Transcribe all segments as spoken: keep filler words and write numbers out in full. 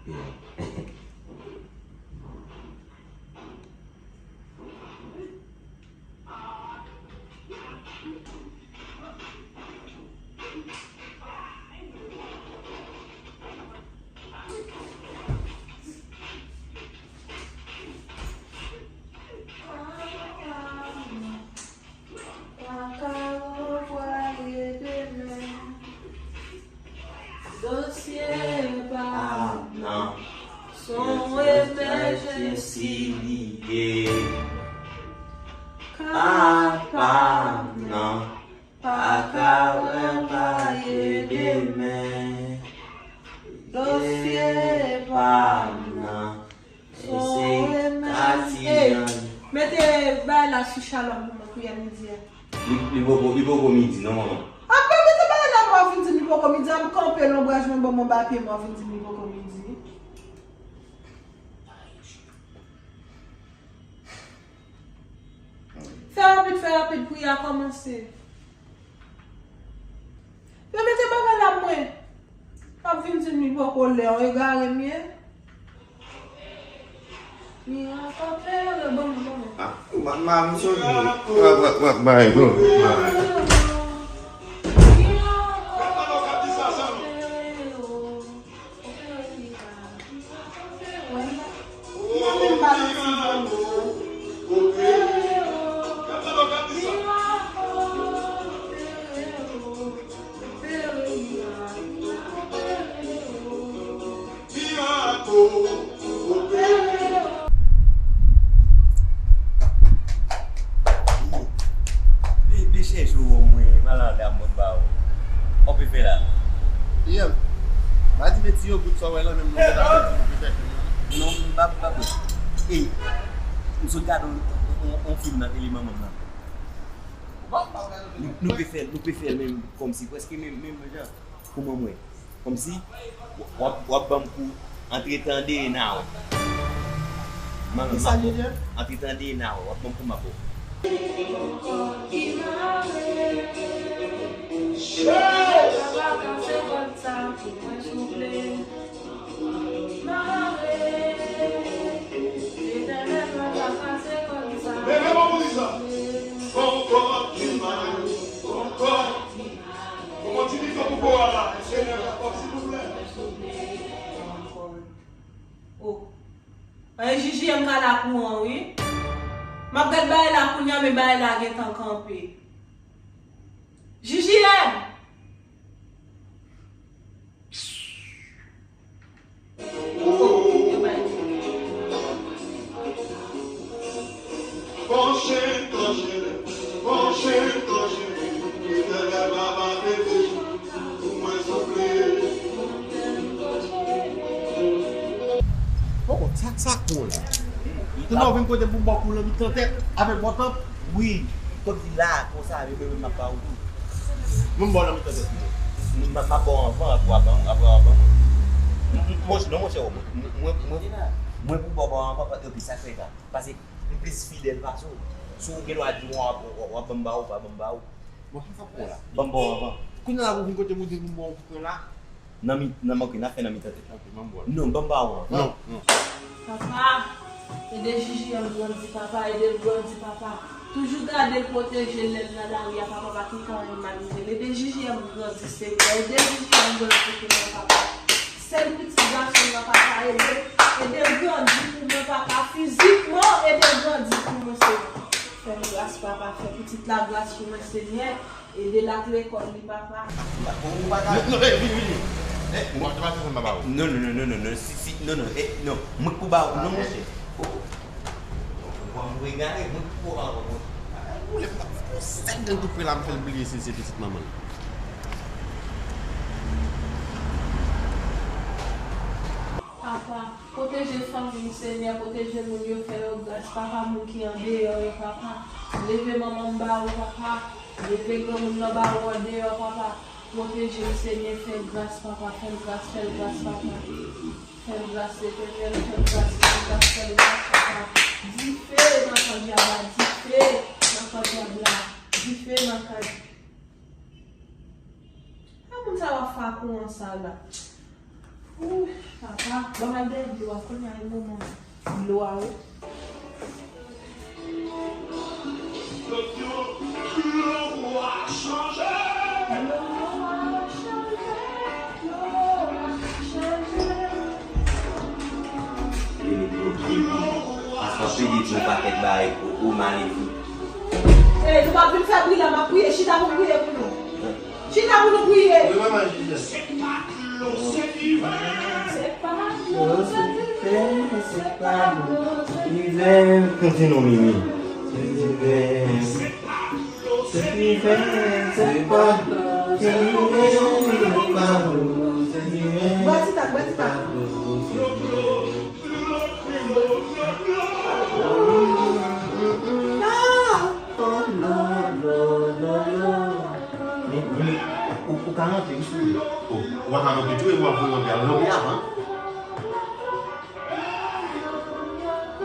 Pa ka ranvwaye demen. Dosye pa m nan. Se yon emergency li ye. Ka pa m nan. Pa ka ranvwaye demen. Dosye pa m nan. Hey, mete bay la sou chalòm pou mwen kounye a midi a. Li, li poko, li poko midi, non, manman? Apa mete bay la, mwen vin di li poko midi, a m kanpe lonbraj mwen, ban mwen ba pye mwen vin di li poko midi. Fè rapid, fè rapid, priyè a kòmanse. Yo mete bagay la mwen. Ap vin di m li poko lè, yon egare m ye. Mirak opere, bon, bon, bon. Ah, ma, ma, m sot w ap, w ap, w ap bay, bro. Mirak opere. Li, li chèche w, mwen, m al anlè a, mwen ba w. Ou pe fè la? Yeah. Pa di me ti yo gout sa w wè la, menm non, ou te fè fim nan. Non, m pa, pa bon. Ey, m sot gade yon, yon, yon, yon fim nan tele manman m nan. Nou, nou pe fè l, nou pe fè l menm kòmsi, prèske menm, menm jan. Kòman mwen? Kòmsi w ap, w ap ban m kou antretan de na wè. Kisa li di? Antretan de na wè, w ap ban m kou m ap wè. Leve manman li sa. Kòkòt ki mare, kòkòt. Kòman ti li fè pou bo a la? Senyè, fè kòb, silvouplè. Oh. Ay, J J M ka la kouran, wi. M ap gad bagay la kounye a, men bagay la gentan kanpe. J J M! Poko, sa, sa kou la. Tounen w vin kote pou m ba w kou nan mitan tèt avèk bòtòp. Wi, kòm di la, konsa, yo menm m ap ba w tou. Mwen m ba w nan mitan tèt mwen. M ap, m ap ba w anvan, apre w ap ban m, apre w ap ban mwen. M, m, monchè, non, monchè, mwen, mwen, mwen, mwen pou ba w anvan, epi sa fè ka. Paske m plis fidèl pase w. Si w gen dwa di mwen w ap, w ap ban m ba w, w pa ban m ba w. Mwen pa fè pran la. Ban m ba w anvan. Kounye a la pou vin kote m ou di m ba w pran la. Nan mi, nan, ok, n a fè nan mitan tèt la. Ok, ban m ba w. Non, ban m ba w anvan. Non, non. Papa, ede J J M grandi, papa, ede l grandi, papa. Toujou gade l, pwoteje l lè l nan lari a, papa, pa kite anyen malere l. Ede J J M grandi, Senyè, ede J J M grandi pou mwen, papa. Sèl pitit gason m nan, papa, ede, ede l grandi pou mwen, papa, fizikman, ede l grandi pou mwen, Senyè. Fè m gras, papa, fè pitit la gras pou mwen, Senyè. Ede l ak lekòl li, papa. Ou pa ka. Non, non, eh, vini, vini. Eh, mwen, mwen, mwen, mwen, mwen, non, non, non, non, non, non, si, si, non, non, eh, non, mwen k pou ba ou, non, monchè. Ou, ou, ou, ou regade, mwen k pou ba ou, mwen. Ou lè m pa fè yon sèt grenn tou pre la, m fè l bliye si l se pitit manman l. Papa, pwoteje fanmi m, Senyè, pwoteje moun yo, fè yo gras, papa, moun ki andeyò yo, papa. Leve manman m ba ou, papa. Leve granmoun nan ba ou andeyò, papa. Pwoteje m, Senyè, fè gras, papa, fè l gras, fè l gras, papa. Fè l gras, Letènèl, fè l gras, fè l gras, fè l gras, papa. Dife nan kan dyab la, dife nan kan dyab la, dife nan kan. A moun sa yo ap fè kouran sa la. Papa, ban m al dèyè dlo a kounye a, e moman dlo a, wi. Paske w ap pede di yon pakèt bagay ou, ou malefik. Ey, nou p ap vin fè bri la, m ap priye. Chita pou m priye pou nou. Chita pou nou priye. Wi, manman Jizè. Se pa dlo, se diven, se pa dlo, se diven. Konte non, Mimi. Se diven. Se diven, se pa dlo, se diven, se pa dlo, se diven. Bwè ti tak, bwè ti tak. Non! Oh, non, non, non, non. Men, men, ou, ou ka rantre, wi, souple. Oh, ou pa ka rantre tou, e w ap voye antre a. Lòbèy avan.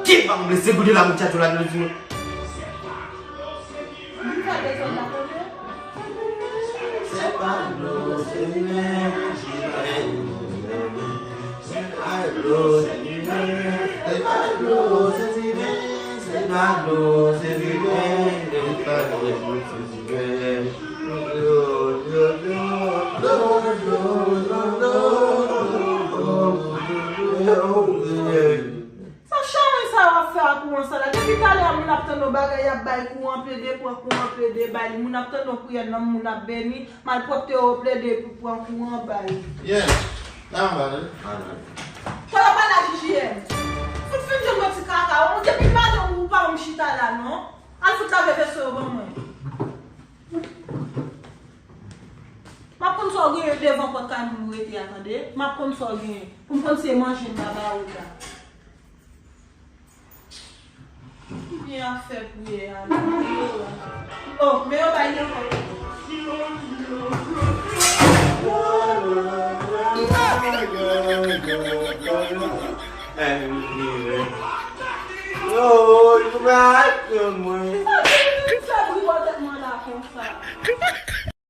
Ki pa m blese, goude la, mouchacho la, goude sou mwen. Vin fè dezòd la, kote? Se pa dlo, se diven. Se pa dlo, se diven. Se pa dlo, se diven. Se pa dlo, se diven. Se pa dlo, se diven. Dlo, dlo, dlo. Dlo, dlo, dlo, dlo. Sa chawony sa yo ap fè a kouran sa la? Depi talè a moun ap tande yon bagay y ap bay kouran, plede pran kouran, plede bay li. Moun ap tande yon priyè, nanm moun ap beni, malpwòpte yo plede pou pran kouran bay. Yeah, nan anba wi. Ann ale. Fò yo pale a J J M. Fout fin jwenn yon ti kaka. Ou depi maten ou pa wè m chita la non. Al fout lave veso yo ban mwen. M ap konn sa w genyen devan pòt kay moun ou rete a tande. M ap konn sa w genyen. Pou m konn si e manje m ta ba ou la. Ki byen ap fè pou ye a la. Oh, men yo bay nan kòb. Yo, yo bay nan mwen.